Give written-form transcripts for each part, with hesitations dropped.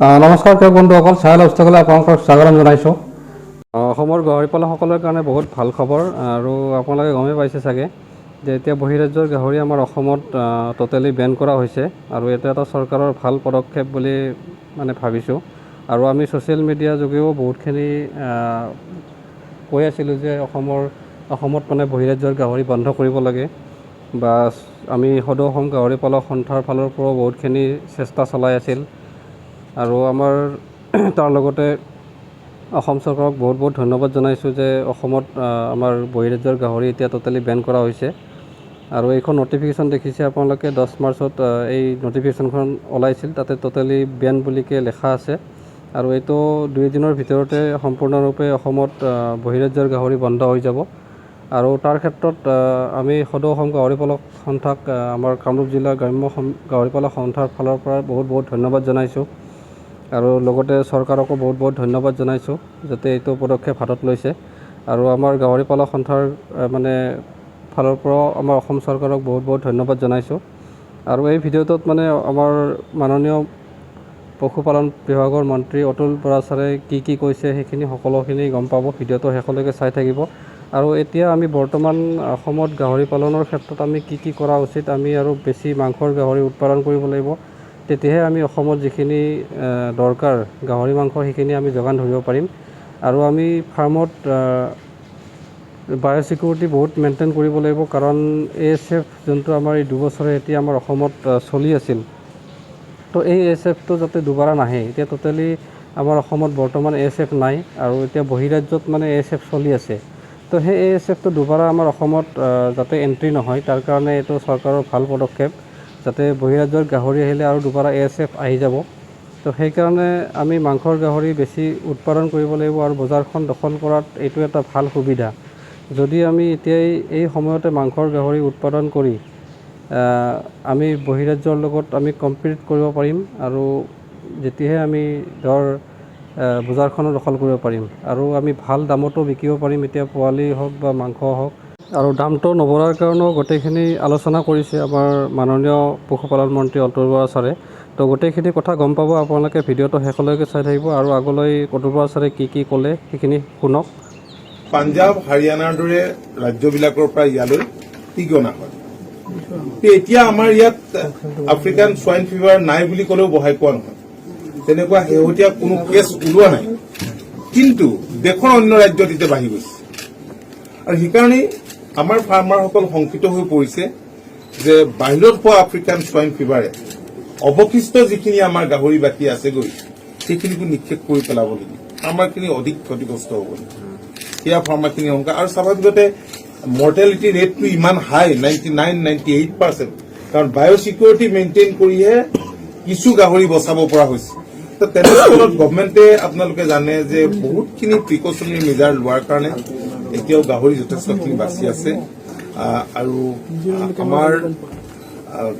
নমস্কাৰ প্ৰিয় বন্ধুসকল, চাই লাইফষ্টাইললৈ আপোনালোকক স্বাগতম জনাইছোঁ। অসমৰ গাহৰি পালকসকলৰ কাৰণে বহুত ভাল খবৰ। আৰু আপোনালোকে গমেই পাইছে চাগে যে এতিয়া বহিৰাজ্যৰ গাহৰি আমাৰ অসমত ট'টেলি বেন কৰা হৈছে আৰু এইটো এটা চৰকাৰৰ ভাল পদক্ষেপ বুলি মানে ভাবিছোঁ। আৰু আমি ছ'চিয়েল মিডিয়া যোগেও বহুতখিনি কৈ আছিলোঁ যে অসমত মানে বহিৰাজ্যৰ গাহৰি বন্ধ কৰিব লাগে বা আমি সদৌ অসম গাহৰি পালক সন্থাৰ ফালৰ পৰাও বহুতখিনি চেষ্টা চলাই আছিল। আৰু আমাৰ তাৰ লগতে অসম চৰকাৰক বহুত বহুত ধন্যবাদ জনাইছোঁ যে অসমত আমাৰ বহিৰাজ্যৰ গাহৰি এতিয়া ট'টেলি বেন কৰা হৈছে। আৰু এইখন নটিফিকেশ্যন দেখিছে আপোনালোকে, 10 মাৰ্চত এই নটিফিকেশ্যনখন ওলাইছিল। তাতে ট'টেলি বেন বুলিকে লেখা আছে। আৰু এইটো 2 দিনৰ ভিতৰতে সম্পূৰ্ণৰূপে অসমত বহিৰাজ্যৰ গাহৰি বন্ধ হৈ যাব। আৰু তাৰ ক্ষেত্ৰত আমি সদৌ অসম গাহৰি পালক সন্থাক আমাৰ কামৰূপ জিলাৰ গ্ৰাম্য গাহৰি পালক সন্থাৰ ফালৰ পৰা বহুত বহুত ধন্যবাদ জনাইছোঁ। আৰু লগতে চৰকাৰকো বহুত বহুত ধন্যবাদ জনাইছোঁ যাতে এইটো পদক্ষেপ হাতত লৈছে। আৰু আমাৰ গাহৰি পালক সন্থাৰ মানে ফালৰ পৰাও আমাৰ অসম চৰকাৰক বহুত বহুত ধন্যবাদ জনাইছোঁ। আৰু এই ভিডিঅ'টোত মানে আমাৰ মাননীয় পশুপালন বিভাগৰ মন্ত্ৰী অতুল বৰা ছাৰে কি কি কৈছে, সেইখিনি সকলোখিনি গম পাব। ভিডিঅ'টো শেষলৈকে চাই থাকিব। আৰু এতিয়া আমি বৰ্তমান অসমত গাহৰি পালনৰ ক্ষেত্ৰত আমি কি কি কৰা উচিত? আমি আৰু বেছি মাংসৰ গাহৰি উৎপাদন কৰিব লাগিব। তেতিয়াহে আমি অসমত যিখিনি দৰকাৰ গাহৰি মাংস, সেইখিনি আমি যোগান ধৰিব পাৰিম। আৰু আমি ফাৰ্মত বায়'চিকিউৰিটি বহুত মেইনটেইন কৰিব লাগিব, কাৰণ এএছএফ যোনটো আমাৰ এই 2 বছৰে এতিয়া আমাৰ অসমত চলি আছিল, তো এই এএছএফটো যাতে দুবাৰ নাহে। এতিয়া ট'টেলি আমাৰ অসমত বৰ্তমান এএছএফ নাই আৰু এতিয়া বহিৰাজ্যত মানে এএছএফ চলি আছে। তো সেই এএছএফটো দুবাৰ আমাৰ অসমত যাতে এণ্ট্ৰি নহয়, তাৰ কাৰণে এইটো চৰকাৰৰ ভাল পদক্ষেপ, যাতে বহিৰাজ্যৰ গাহৰি আহিলে আৰু দুবাৰ এএছএফ আহি যাব। তো সেইকাৰণে আমি মাংসৰ গাহৰি বেছি উৎপাদন কৰিব লাগিব আৰু বজাৰখন দখল কৰাত এইটো এটা ভাল সুবিধা। যদি আমি এতিয়াই এই সময়তে মাংসৰ গাহৰি উৎপাদন কৰি আমি বহিৰাজ্যৰ লগত আমি কম্পিট কৰিব পাৰিম আৰু যেতিয়াহে আমি ধৰ বজাৰখনো দখল কৰিব পাৰিম আৰু আমি ভাল দামতো বিকিব পাৰিম, এতিয়া পোৱালি হওক বা মাংস হওক। আৰু দামটো নবঢ়াৰ কাৰণেও গোটেইখিনি আলোচনা কৰিছে আমাৰ মাননীয় পশুপালন মন্ত্ৰী অতুল বৰা ছাৰে। তো গোটেইখিনি কথা গম পাব আপোনালোকে, ভিডিঅ'টো শেষলৈকে চাই থাকিব। আৰু আগলৈ অতুল বৰা ছাৰে কি কি ক'লে, সেইখিনি শুনক। পাঞ্জাৱ, হাৰিয়ানাৰ দৰে ৰাজ্যবিলাকৰ পৰা ইয়ালৈ পিগ অনা হয়। এতিয়া আমাৰ ইয়াত আফ্ৰিকান সোৱাইন ফিভাৰ নাই বুলি ক'লেও বঢ়াই কোৱা নহয়। তেনেকুৱা শেহতীয়া কোনো কেছ ওলোৱা নাই। কিন্তু দেশৰ অন্য ৰাজ্যত এতিয়া বাঢ়ি গৈছে আৰু সেইকাৰণেই আমাৰ ফাৰ্মাৰসকল শংকিত হৈ পৰিছে যে বাহিৰত হোৱা আফ্ৰিকান সোৱাইন ফিভাৰে অৱশিষ্ট যিখিনি আমাৰ গাহৰি বাকী আছেগৈ, সেইখিনিকো নিঃশেষ কৰি পেলাব নেকি, ফাৰ্মাৰখিনি অধিক ক্ষতিগ্ৰস্ত হ'ব নেকি, সেয়া ফাৰ্মাৰখিনি শংকা। আৰু স্বাভাৱিকতে মৰ্টেলিটি ৰেটটো ইমান হাই, 99, 98%, কাৰণ বায়'চিকিউৰিটি মেইনটেইন কৰিহে কিছু গাহৰি বচাব পৰা হৈছে। তো তেনেস্থলত গভমেণ্টে আপোনালোকে জানে যে বহুতখিনি প্ৰিকশ্যনেৰী মেজাৰ লোৱাৰ কাৰণে এতিয়াও গাহৰি যথেষ্টখিনি বাচি আছে। আৰু আমাৰ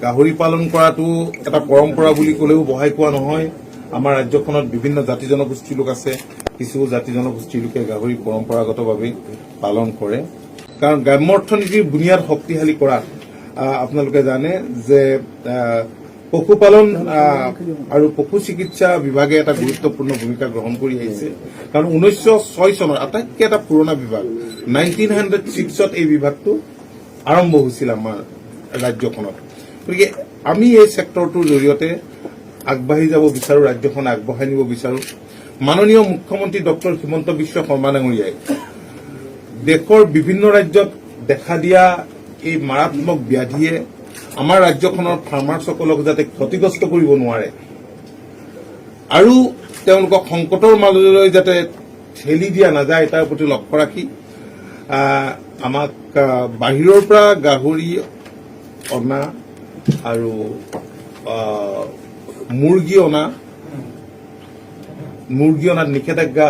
গাহৰি পালন কৰাটো এটা পৰম্পৰা বুলি ক'লেও বঢ়াই কোৱা নহয়। আমাৰ ৰাজ্যখনত বিভিন্ন জাতি জনগোষ্ঠীৰ লোক আছে। কিছু জাতি জনগোষ্ঠীৰ লোকে গাহৰি পৰম্পৰাগতভাৱে পালন কৰে, কাৰণ গ্ৰাম্য অৰ্থনীতিৰ বুনিয়াদ শক্তিশালী কৰাত আপোনালোকে জানে যে পশুপালন আৰু পশু চিকিৎসা বিভাগে এটা গুৰুত্বপূৰ্ণ ভূমিকা গ্ৰহণ কৰি আহিছে। কাৰণ 1906 চনৰ আটাইতকৈ এটা পুৰণা বিভাগ, 1906ত এই বিভাগটো আৰম্ভ হৈছিল আমাৰ ৰাজ্যখনত। গতিকে আমি এই ছেক্টৰটোৰ জৰিয়তে আগবাঢ়ি যাব বিচাৰো, ৰাজ্যখন আগবঢ়াই নিব বিচাৰো। মাননীয় মুখ্যমন্ত্ৰী ডক্টৰ হিমন্ত বিশ্ব শৰ্মা ডাঙৰীয়াই দেশৰ বিভিন্ন ৰাজ্যত দেখা দিয়া এই মাৰাত্মক ব্যাধিয়ে আমাৰ ৰাজ্যখনৰ ফাৰ্মাৰ্ছসকলক যাতে ক্ষতিগ্ৰস্ত কৰিব নোৱাৰে আৰু তেওঁলোকক সংকটৰ মাজলৈ যাতে ঠেলি দিয়া নাযায়, তাৰ প্ৰতি লক্ষ্য ৰাখি আমাক বাহিৰৰ পৰা গাহৰি অনা আৰু মুৰ্গী অনাত নিষেধাজ্ঞা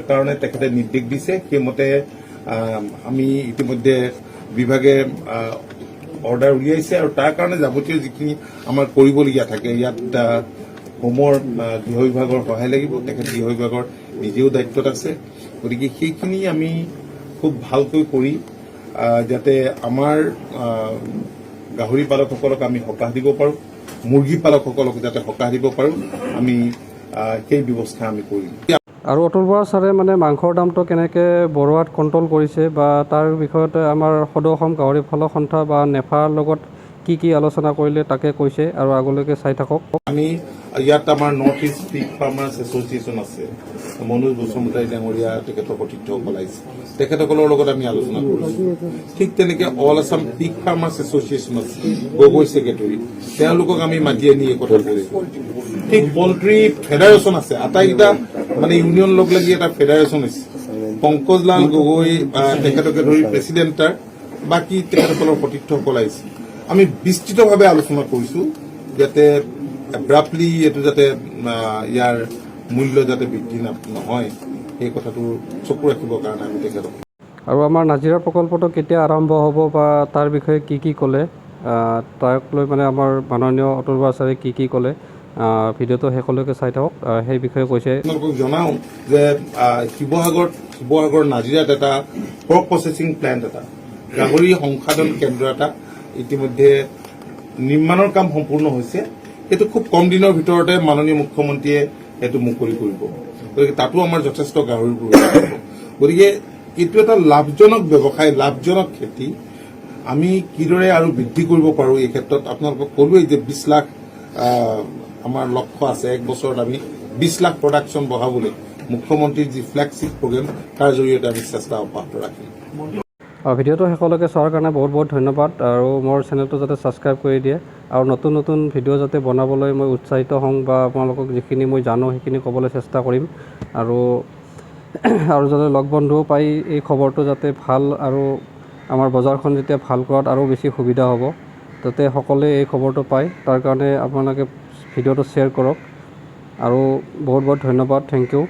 কাৰণে তেখেতে নিৰ্দেশ দিছে। সেইমতে আমি ইতিমধ্যে বিভাগে অৰ্ডাৰ উলিয়াইছে আৰু তাৰ কাৰণে যাৱতীয় যিখিনি আমাৰ কৰিবলগীয়া থাকে, ইয়াত হোমৰ গৃহ বিভাগৰ সহায় লাগিব। তেখেত গৃহ বিভাগৰ নিজেও দায়িত্বত আছে। গতিকে সেইখিনি আমি খুব ভালকৈ কৰি যাতে আমাৰ গাহৰি পালকসকলক আমি সকাহ দিব পাৰোঁ, মুৰ্গী পালকসকলক যাতে সকাহ দিব পাৰোঁ, আমি সেই ব্যৱস্থা আমি কৰিম। আৰু অতুল বৰা ছাৰে মানে মাংসৰ দামটো কেনেকৈ বঢ়োৱাত কণ্ট্ৰল কৰিছে বা তাৰ বিষয়তে আমাৰ সদৌ অসম গাহৰি পালক সন্থা বা নেফাৰ লগত কি কি আলোচনা কৰিলে তাকে কৈছে আৰু আগলৈকে চাই থাকক। আমি ইয়াত আমাৰ north east pig farmers association আছে, মনোজ বসুমতাৰী ডাঙৰীয়া, তেখেতৰ সতীৰ্থসকল আহিছে, তেখেতসকলৰ লগত আমি আলোচনা কৰিছোঁ। ঠিক তেনেকে all Assam pig farmers association আছে, গগৈ ছেক্ৰেটৰী, তেওঁলোকক আমি মাতি আনি এই কথা কৈছোঁ। ঠিক পল্ট্ৰি ফেডাৰেশ্যন আছে, আটাইকেইটা মানে ইউনিয়ন লগ লাগি এটা ফেডাৰেশ্যন হৈছে। পংকজ লাল গগৈ তেখেতকে ধৰি প্ৰেচিডেণ্ট তাৰ, বাকী তেখেতসকলৰ সতীৰ্থসকল আহিছে। আমি বিস্তৃতভাৱে আলোচনা কৰিছোঁ যাতে এব্ৰাপ্টলি এইটো যাতে ইয়াৰ মূল্য যাতে বৃদ্ধি নহয়, সেই কথাটো চকু ৰাখিবৰ কাৰণে আমি তেখেতক আৰু আমাৰ নাজিৰা প্ৰকল্পটো কেতিয়া আৰম্ভ হ'ব বা তাৰ বিষয়ে কি কি ক'লে, তাক লৈ মানে আমাৰ মাননীয় অতুল বৰা ছাৰে কি কি ক'লে, ভিডিঅ'টো শেষলৈকে চাই থাকক। সেই বিষয়ে কৈছে। আপোনালোকক জনাওঁ যে শিৱসাগৰ নাজিৰাত এটা পৰ্ক প্ৰচেছিং প্লেণ্ট, এটা গাহৰি সংসাধন কেন্দ্ৰ এটা ইতিমধ্যে নিৰ্মাণৰ কাম সম্পূৰ্ণ হৈছে। সেইটো খুব কম দিনৰ ভিতৰতে মাননীয় মুখ্যমন্ত্ৰীয়ে সেইটো মুকলি কৰিব। গতিকে তাতো আমাৰ যথেষ্ট গাহৰিৰ প্ৰয়োজন হ'ব। গতিকে এইটো এটা লাভজনক ব্যৱসায়, লাভজনক খেতি। আমি কিদৰে আৰু বৃদ্ধি কৰিব পাৰোঁ, এই ক্ষেত্ৰত আপোনালোকক ক'লোৱেই যে 20 লাখ আমাৰ লক্ষ্য আছে। এক বছৰত আমি 20 লাখ প্ৰডাকশ্যন বঢ়াবলৈ মুখ্যমন্ত্ৰীৰ যি ফ্লেগশ্বিপ প্ৰগ্ৰেম, তাৰ জৰিয়তে আমি চেষ্টা অব্যাহত ৰাখিম। ভিডিঅ'টো শেষলৈকে চোৱাৰ কাৰণে বহুত বহুত ধন্যবাদ আৰু মোৰ চেনেলটো যাতে ছাবস্ক্ৰাইব কৰি দিয়ে আৰু নতুন নতুন ভিডিঅ' যাতে বনাবলৈ মই উৎসাহিত হওঁ বা আপোনালোকক যিখিনি মই জানো সেইখিনি ক'বলৈ চেষ্টা কৰিম আৰু আৰু যাতে লগ বন্ধুও পাই এই খবৰটো যাতে ভাল আৰু আমাৰ বজাৰখন যেতিয়া ভাল কৰাত আৰু বেছি সুবিধা হ'ব, যাতে সকলোৱে এই খবৰটো পায়, তাৰ কাৰণে আপোনালোকে ভিডিঅ'টো শ্বেয়াৰ কৰক আৰু বহুত বহুত ধন্যবাদ। Thank U.